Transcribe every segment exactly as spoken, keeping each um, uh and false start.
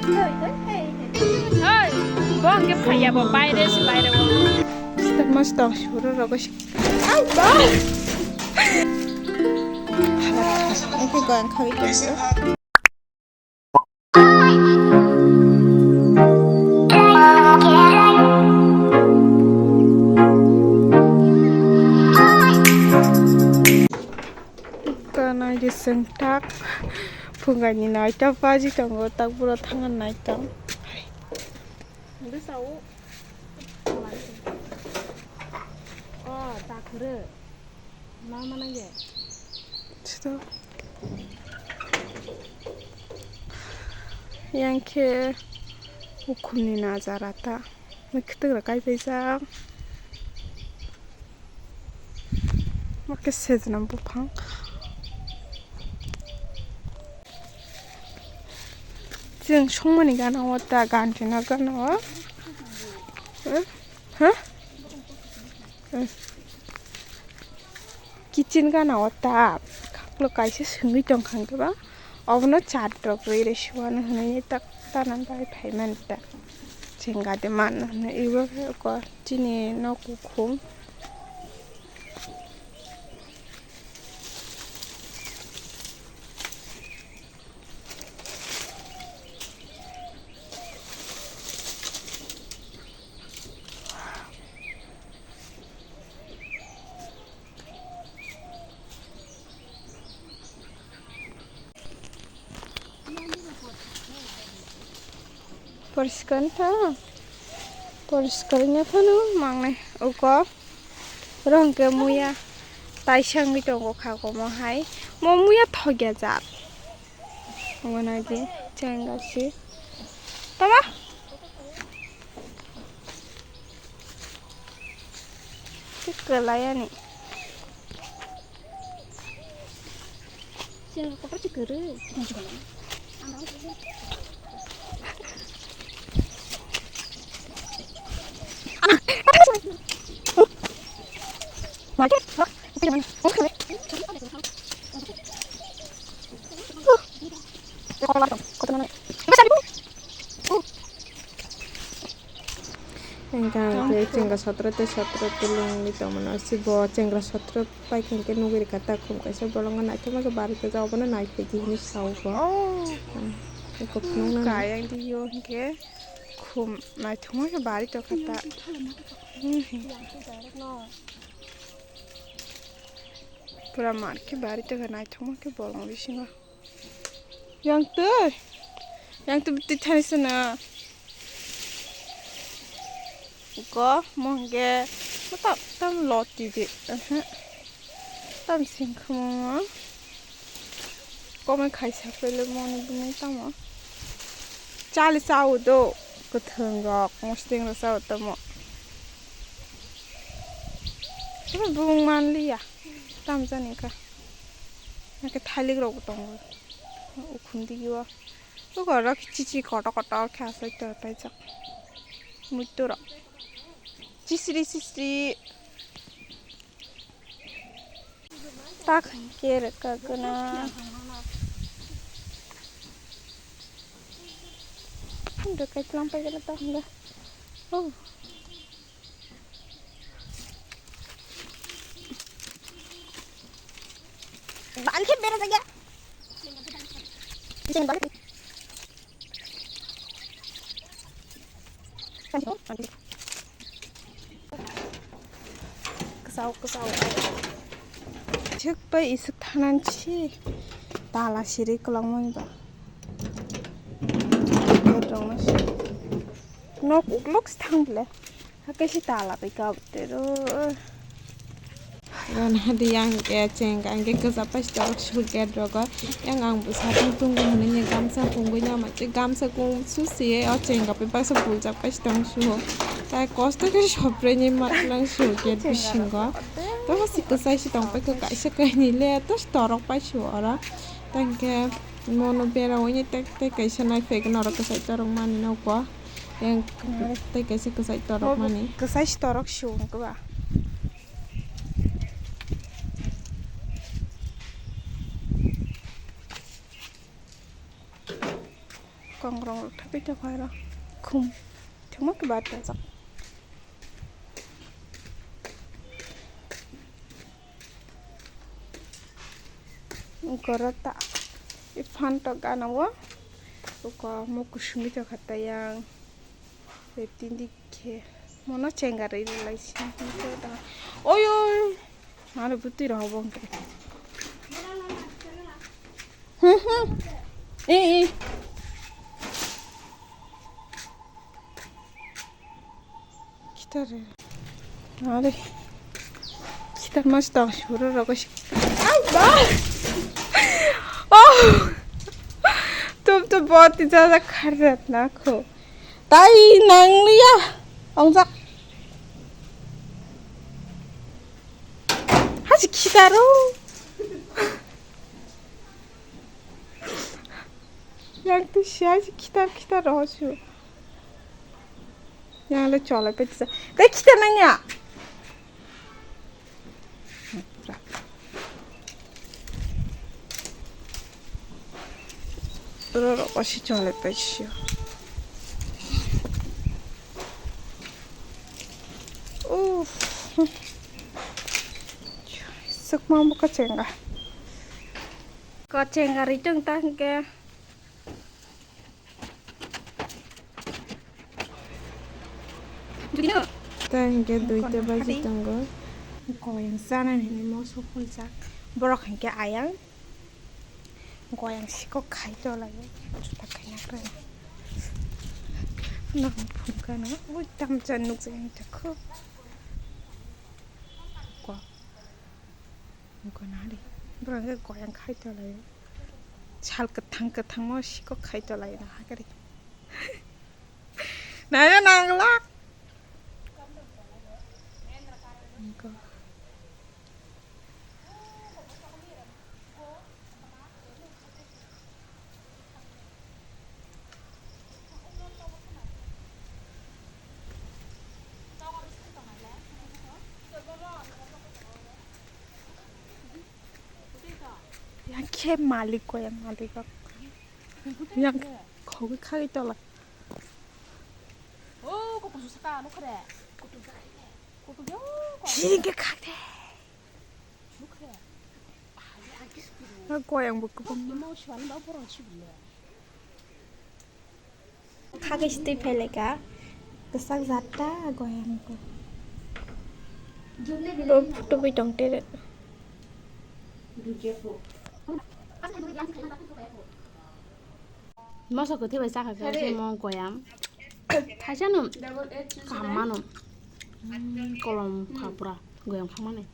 Hoi, bo hwnkhe phaiya bo, baire se baire o. Step mas tong suru rogo si. Ai ba. Eke goyang khawi tong. Kanai de sengtak phungai ni naita baji tongo, tak buro thangan naita. Bwsao. O, dakhwrwi. Ma manai de. Sito. Yang khe ukhumni najara ta. Mwkhwtwk rok kaipaijak. Omo khe sejna buphang. Chwng songmani gana o ta, ganti na gana o. Huh? Huh? Hmm. Kitchen gana o ta. Khaklo kaisa swngwi tongkha hwnkhe ba. Obono chat rok rwi rwi suana hwnwi tak tanan bai phaimani ta. Chengade mano hwnwi ibo khe oko chini nok kukhum. Poriskar wngkha, poriskar wngya phano mangnai uko. Oro hwnkhe muya taisa wngwi tongo kha omo hai, mo muya thokya jak. Omo naidi chenga si. Tama? Kwlai ani. Hingkha hingkhe chengra sotro tei sotro tulungni tongmani, aro se bo chengra sotro paikha hingkhe nugwi rikha ta khum kaisa bolongno naithokma khe barwi tongjak, obono naiphaidi hinwi sao bo. Eko phunuknani. Kaya hingkhe yo hingkhe khum naithokma khe barwi tongkha ta. Pura mar khe barwi tongkha naithokma khe bolong bisingo. Yang twi, yang twi bwtwi thani sano. Go mongge tam tam loti de. Tam sing khamo. Komai khaisa pele moni bini tamo. Chali sao do. Kwthwng rok, mosting rok sao tamo. Bung manliya. Tam jani kha. Nake thailik rok tongo. Ukhum digi o. Ugo rok chichi kotor kotor khe asai tor paijak. Muitu rok. Chisri chisri. Tak hwnkhe rwkha gana. Rwkha tlang paijak tak hwnkhe. Oh. Bangkhe bera jagya. Kwsao, kwsao. Isuk bai isuk thanani si tala siri kwlangmani ba. Nok uklok si thang bole. Hakhe se tala bai kabte ro. Rana di yang ke cheng ang ke kaza pai sto su get rogo. Yang ang bo satang tunggu hwnwi ni gamsa kungwi na ma che gamsa kung su si o cheng ka pai baksa puljak pai sto su. Tai kosto ke sopre ni ma lang su get bisingo. To si kwsai si tong pai ko kaisa kaini le to torok pai su ora. Tang ke mono bera wini tek tek kaisa nai fake norok kwsai torok mani noko. Yang tei kaisa kwchai torok mani. Kwchai si torok sung kwba. Kongrong rok thapwi tongkha aro. Khum. Thwngma khe bar kajak. Gorota. I phan to gana o. Uko mo kusungwi tongkha tayang. Tei tindi khe mono chenga rwi rwlai si. Oi, oi. Mano bwtwi rw bo hwnkhe. Hmm, hmm. Eh, eh. Kitar re. Are. Kitar mas tong suru rogo si. Ai ba. Oh. Tum tum bot jaja kharjat na kho. Tai nang liya. Ongjak. Haji kitaro. Yang tu sia si kitar kitar roho su. Yang le chola pe tisa. Te kitar nanya. Ro ro osi chola pe sio. Uff. Sukma buka chenga. Ko chenga ritung tangke. Ta hingke duita baji tongo. Koyang sana hini moso puljak. Borok hingke ayang. Koyang siko khai tolayo. Juta kainak rani. Nang phungkana. Ui tamcha nukjak yang takho. Ko. Nukana hari. Borok hingke koyang khai tolayo. Sal kwthang kwthangmo siko khai tolayo na hakari. Nana nangla. Niko. Yang khe malik ko, yang malik ko. Yang khogwi khagwi tola. O, kutuk saka, nukre. Kutuk ya, o, kutuk. Sini ke khagde. Nukre. Koyang bo kwbangma. Imo suani ba borok sibile. Khagwi sitwi phaileka. Kwchak jatta goyang ko. Bo phutugwi tong tere. Moso kwthwi bai chakha khe mo goyam. Thaisa no kaham mano. Kolom kha pura goyam khangmani.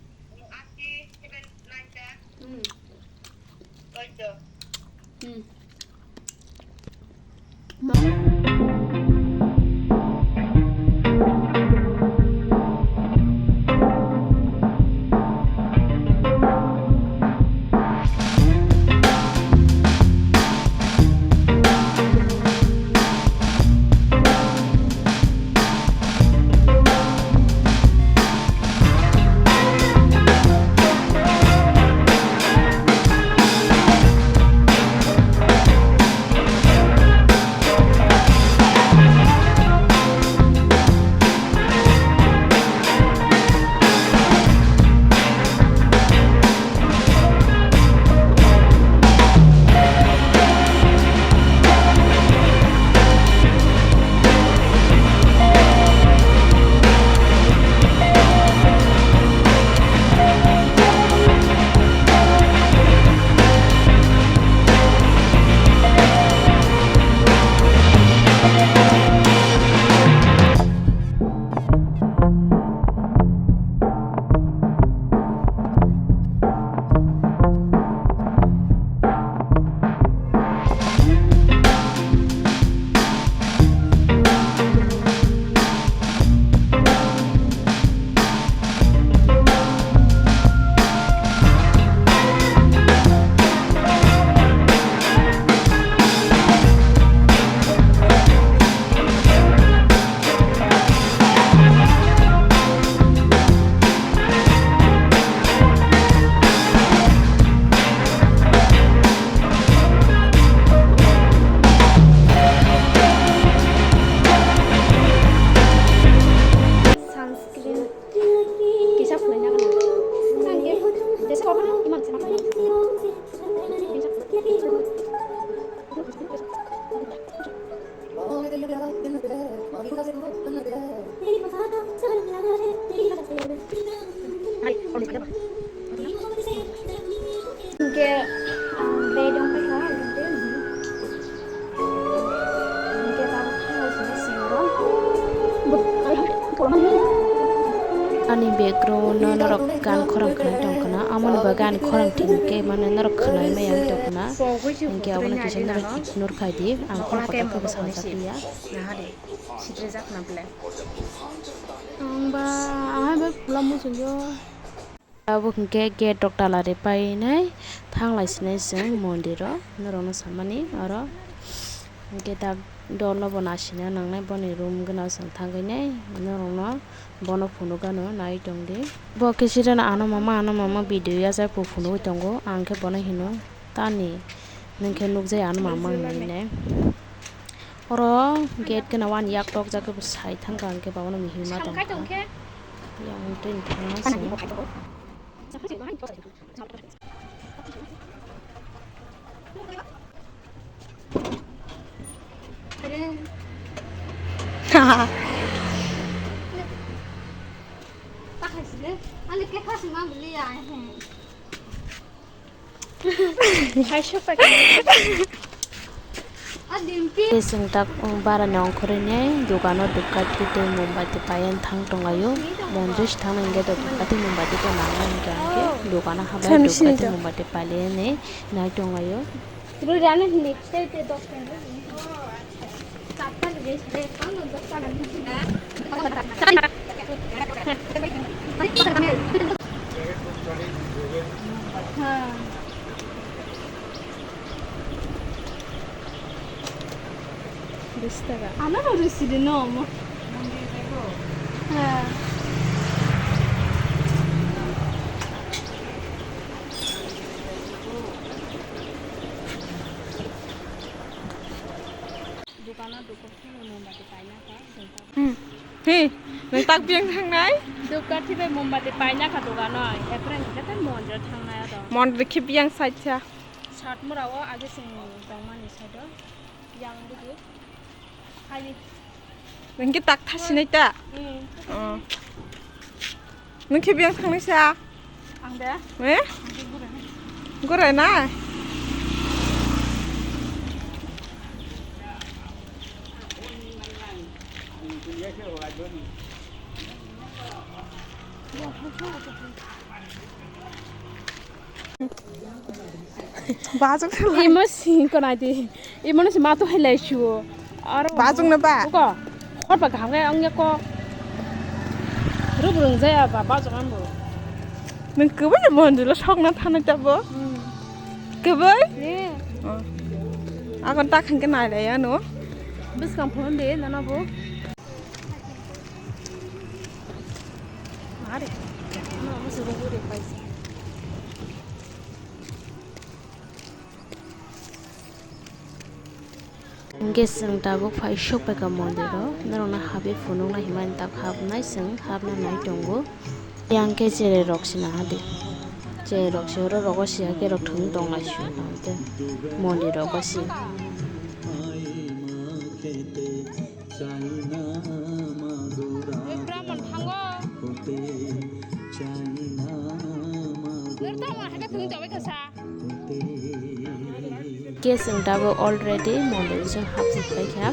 Hingke ang bed wng kha, hingke tabuk thangwi sini singoro. Ani background no norok gan khorang khwnai tong khna, amoni bagwi ani khorang thik khe mane norok khwnai maya wng tong khna. Hingke abono kisa norok ignore khai di, ang kol kotor khe bwsa sajak ya. Naha de, sitre jak na ble. Ang ba, ang hai ba pula muchungyo. Abo hingke gate rok tala ri painai thanglai sinai chwng mondir o norok no samani oro hingke dak door no bo nasina nangnai boni room gana chwng thangwi nai norok no bono phunuk gano nai tong di bo khe sida no ano mama ano mama video ya jai phunugwi tongo ang khe bono hino tani nwng khe nukjai ano mama hinwi nai. Oro gate gana wani yak tok jak khe bo sai thang kha, hwnkhe ba bono mihim ma tong kha. Yang twi thangna sini. Chwng tak bara ni ongkhorwi ni dogano dukkathi tei mombati paiyani thang tonglaio. Mondir se thangna hwnkhe dukkathi mombati bo nangnai hwnkhe hwnkhe dogano habai dukkathi mombati pailaiani nai tonglaio. Bis taka. Ano no risi de no mo. Ha. Dukano dukok thangwi mombati paina kha. Hmm. He, nwng tak biyang thangnai? Dukkathi bai mombati paina kha dukano. Epre hwnkhe tei mondir thangnai ado. Mondir khe biyang side sa. Satmura o age chwng tongmani side o. Yang buji. Hai. Nwng khe tak thasinai ta? Hmm. Oh. Nwng khe biyang thangnai sa? Ang de? Eh? Ang khe gura. Gura na? Bajok. Imo sing konai di. Imo no si ma to hai lai shuo. Aro bajok na ba? Ko. Khor ba gam ga ang ya ko. Rub rung jaya ba bajok an bo. Nwng kwbui ni mondir o sok na thana ta bo? Hmm. Kwbui? Ye. Oh. Akon ta khang ke nai lai ano. Bwskang phone de nana bo. Are. No, mo se bo de paisa. Hingke chwng tabuk phai sok paikha mondir o, norokno habwi phunukna hinmani tak habnai chwng habna nai tongo. Yang khe cherai rok se naha di, cherai rok se oro rogo siya khe rok thwng tong lai si mondir rogo si. Khe chwng tabuk already mondir bising hapjak paikha.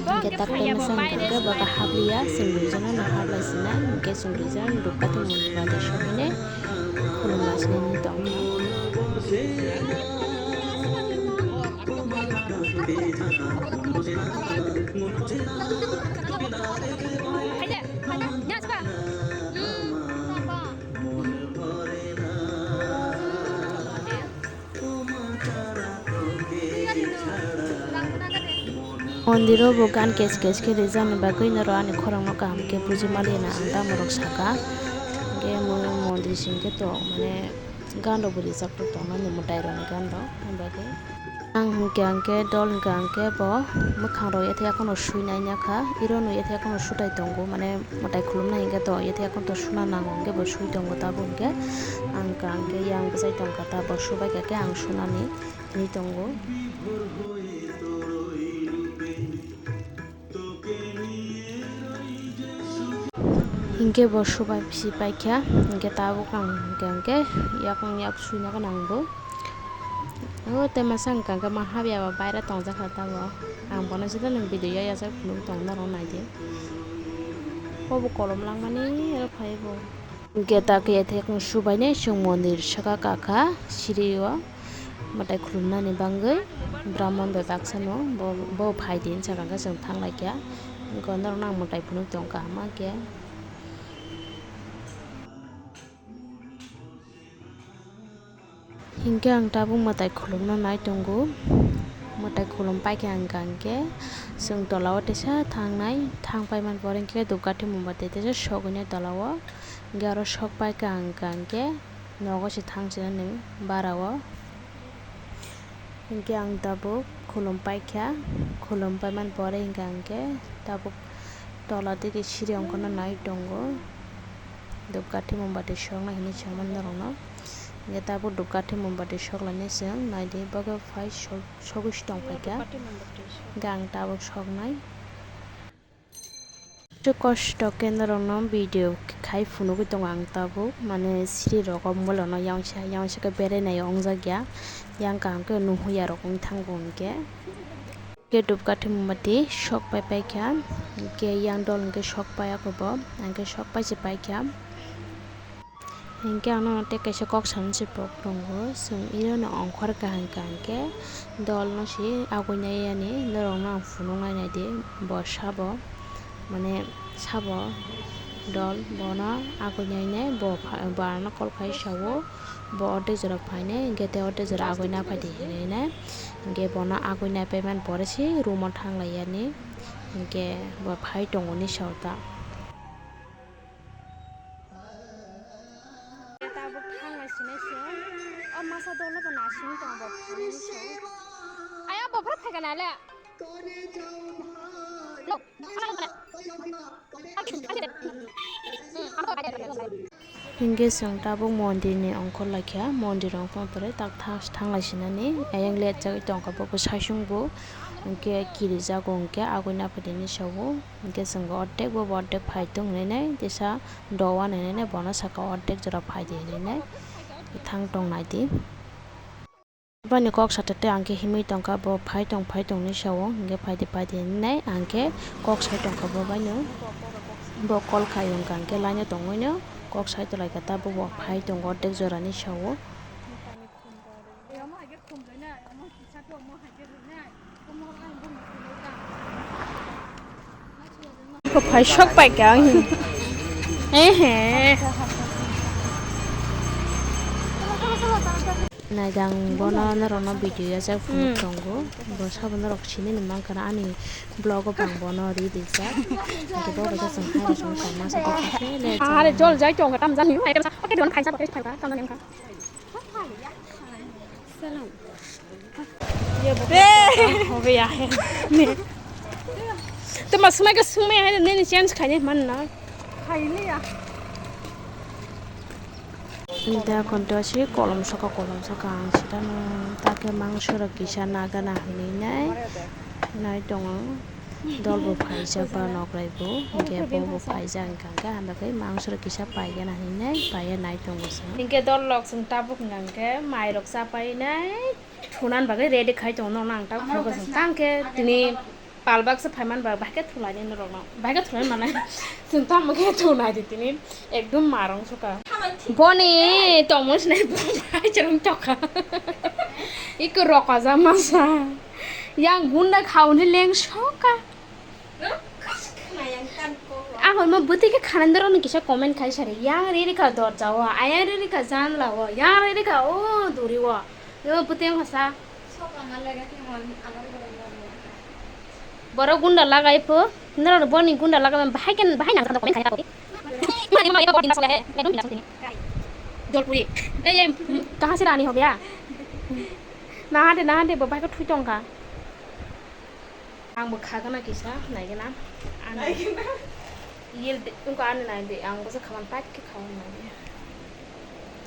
Hingke tak tai masa hingke bo khe habliya, chwng duijono no hablai sinai, hingke chwng duijon dukha tongmani bagwi sohine khulumlaisini tongkha. Mondiro bo gan kes kes khe rijani bagwi norok ani khorangno kaham khe buji maliya na ang tamo rok saka. Hingke mo-, mondir singke to mane gan rok bo rijak rok tongnani mwtai rokni gan rok, ani bagwi. Ang hingke hingke dol hingke hingke bo mwkhang rok yathe yakheno sui nai ya kha, iro no yathe yakheno sutai tongo, mane mwtai khulum nai hingke to yathe yakheno to suna nango hingke bo sui tongo tabuk hingke ang hingke yang bwsai tongkha ta bo subai kha khe ang sunani hinwi tongo. Hingke bo subai si paikha, hingke tabuk ang hingke, hingke yakung yak suina gana ang bo. O tei masa hingka hingke ma habya ba baira tongjakha tabo. Ang bono sita nang video ya yasa phunuk tong norok naidi. Obo kolom langmani oro phai bo. Hingke ta khe thekong subainai chwng mondir saka kakha siri o mwtai khulumnani bagwi Brahman bai baksa no bo, bo phai di hinsa khe chwng thang lai kha. Hingke norok no ang mwtai phunuk tong kaham khe. Hingke ang tabuk mwtai khulumna nai tongo. Mwtai khulum paikha hingka hingke chwng tola o teisa thangnai, thang paimani pore hingke dhupkathi mombati teisa sogwinai tola o. Hingke aro sok paikha hingka hingke nogo se thang sinani bara o. Hingke ang tabuk khulum paikha, khulum paimani pore hingka hingke tabuk tola digi siri ongkhorna nai tongo. Dhupkathi mombati soknai hinui saimani norokno. Hingke tabuk dhupkathi mombati soklainai chwng naidi, bo khe phai sok, sogwi se tongphaikha. Hingke ang tabuk soknai. Kosto khe norokno video khai phunugwi tongo ang tabuk, mane siri rok o mobile rok no yangsa yangsa khe berai nai ongjakya, yang kaham khe nuhuya rok wng thango hingke. Khe dhupkathi mombati sok pai paikha, hingke yang dol hingke sok pai ako bo, hingke sok pai se paikha. Hingke ang nono tei kaisa kok sanani se pok tongo, chwng iro no ongkhor kaham kaham khe dol no se agoi nai yani, norok no ang phunuk nai nai di, bo sabo mane sabo dol bono agoi nai nai bo pha-, bo ano call khai sao, bo ordek jora phainai hingke tei ordek jora agoi na phaidi hinui nai, hingke bono agoi nai paimani pore se room o thang lai yani, hingke bo phai tongo ni sao ta. Tabuk thang lai sinai se. O masa dolo bo nasing tong bo phang ni se. Aya bo phra phaikha nai le. Hingke chwng tabuk mondir ni ongkhor laikha, mondir ongkhor pore tak thang lai sinani ayang let jagwi tongkha bo bwsai sung bo hingke kirijago hingke agoi naphai dini sao. Hingke chwng bo ordek bo, bo ordek phai tong hinui nai, tesa dowan hinui nai, bono saka ordek jora phai di hinui nai, thang tong nai di. Bini kok sate te ang khe himui tongkha, bo phai tong, phai tong hinui sao, hingke phai di, phai di hinui nai, ang khe kok sai tongkha bo baino, bo call khai wngkha, hingke line o tongwi no kok sai tolai kha, ta bo bo phai tongo ordek jora hinui sao. Phai sok pai kha ang. Ehe. Naidang bono norokno video ya jak phunuk tongo. Bo sabo norok sini ni mankha na ani vlog o bang bono ri rijak. Hingke bo bai khe chwng hai rok chwng tongma sa tongma khe le. Are jol jai tong tam jani. Oke don khaisa bo khe phai ba tam jani wngkha. Salam. Be, hobe ya he. Ne. Te ma sumai ka sumai hai ne change khai ne man na. Khai ne ya. Da konto si kolom saka, kolom saka ang sita no ta khe mangso rok kisa naga na hinui nai. Nai tongo. Dol bo phaijak ba nokrai bo, hingke bo bo phaijak hingka hingke hambai khe mangso rok kisa paigana hinui nai paiya nai tongo chwng. Hingke dol rok chwng tabuk hingka hingke mai rok chapai nai thunan bagwi ready khai tongo, nokno ang tabuk phunukgo chwng tang khe tini pal baksa phaiman ba bahai khe thulai nai norokno, bahai khe thulai manai chwng tamo khe thunai di tini ekdum marong sukha. Boni tongmo sinai bo bai chwrwng tokha. Iko rokajak masa. Yang gunda khauni leng soka. Ang hwnma bwtwi khe khanai norokno kisa comment khai sari. Yang riri kha dorja o, ayang riri kha janla o, yang riri kha o duri o. Yo bwtwi wngkha sa. Borok gunda lagai pho. Norok boni gunda lagai bahai khe bahai nang comment khai ta. Mani ma eba bodi nasla he. Ekdom bina sutini. Jolpuri. Ei ei kahan se rani ho gaya? Nahan de nahan de bo bahai khe thui tongkha. Ang bo khagana kisa, naigana. Ang naigana. Yel de, wngkha ani nai de, ang bosa khaman pait khe khaui nai de.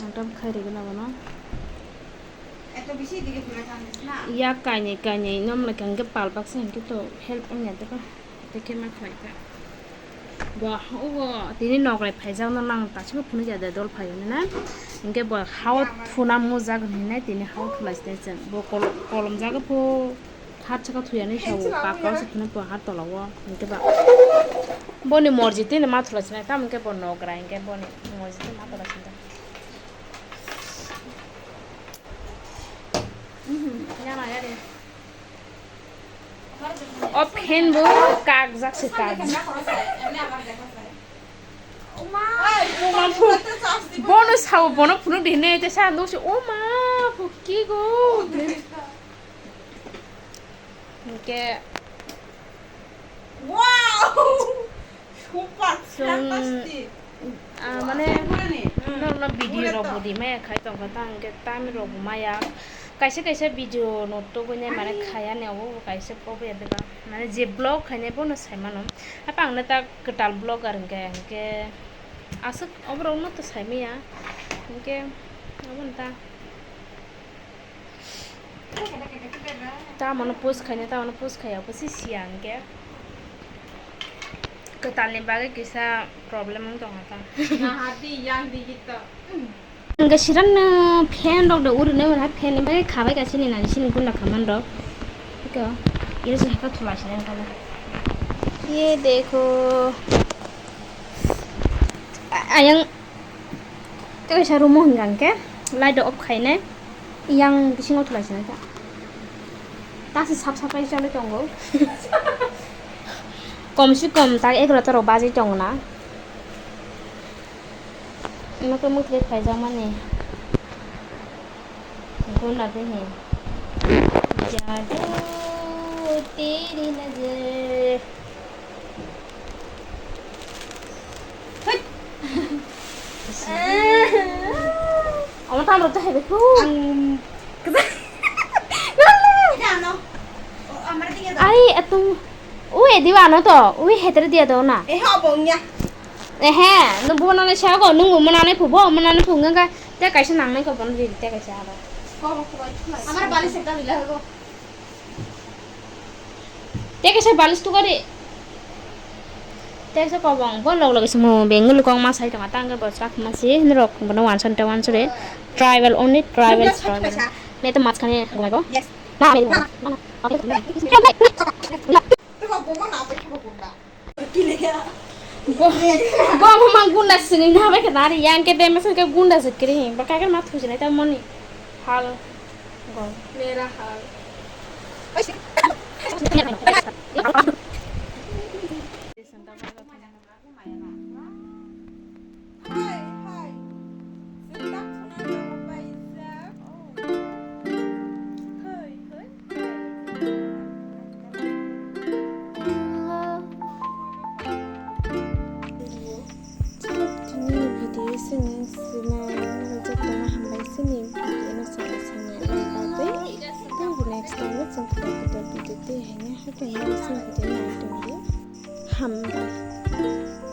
Ang tam khai rigana bono. Eto bisi dige phunai thangnai sna. Yak kainwi kainwi, nom lai kha hwnkhe pal baksa hwnkhe to help wngya de ba. Tei khe ma khlai kha. Bo, obo tini nograi phaijakno nang tachwk phunukya de dol phai hwnwi na. Hinkhe bo hao thuna mujak hinwi tini hao thulai sini chwng. Bo kol-, kolom jaga pho hat chwkha thuyani sao, pakao se phunuk bo hat tolao. Hinkhe ba boni morji tini ma thulai sini, tamo hinkhe bo nograi hinkhe boni morji tini ma thulai sini. Mhm, yana yari. O phen bo kakjak se kakjak. Bono sao, bono phunuk di hinwi tei sa nukse, "O ma, bo ki go?" Hinkhe Wow! Super! Chwng, fantastic! Ah, mane, norokno video rok bo di maya khai tongkha ta, hinkhe time rok bo maya. Kaisa kaisa video no tubui nai mane khaya ni obo bo kaisa problem bebak. Mane je vlog khainai bono sai mano. Haphang no ta kwtal vlogger hinkhe, hinkhe aswk oborok no to sai maya. Hinkhe obo no ta. Tamano post khaina, tamano post khaiya, obo se siya hinkhe. Kwtalni bagwi kisa problem wng tongkha ta. Nahardi, yangdi gito. Hinkhe siranno fan rok de urinai mwnha, fan ni bagwi khabai ka chini nani chini gunda khaman rok. Iko, iro se haka thula sinai kala. Ye dekho. A-, ayang. Tei kaisa room o hwnka hwnkhe light rok off khainai, yang bisingo thwlai sinai ta. Ta se sap sap khe cholwi tongo. Kom se kom ta egaroh ta rok bajwi tongo na. Amo khe mwkhwtwi phaijakmani. Guna bini. Jadu teri najar. Hei. Omo tamo to hebe ku. Ang. Ano. O, amar tinggal. Ai, atung. Ui, ediba ano to. Ui, hetere dia do na. Eh, ha, bongya. Ehe, nung bo manani sago, nung bo manani phubo, manani phunga ga, te kaisa nangnai ko bono di, te kaisa aro. Amar balis ekta bila hogo. Te kaisa balis tu gari. Te kaisa kobong, bo log log simo, bengul kong ma sai tong, tang bo chak ma si, nrok bono wanson te wanson re, tribal only, tribal, tribal. Me to mach khani gumai go. Yes. Na, me na, na, na. Bo, bo ama mang gunda sini na bai kana ari yang ke deme sangke gunda sekri ba kaker ma thusi na ta moni hal go. Mera hal. Hai, hai. Chwng tak thunai tongo paijak. Hai, hai. Tini video chwng sinai rwjak tongma hambai chini video no chwng sinai bagwi. Tei next time chwng kotor kotor video tei haino hakhe no chwng video nai tongdi. Hambai.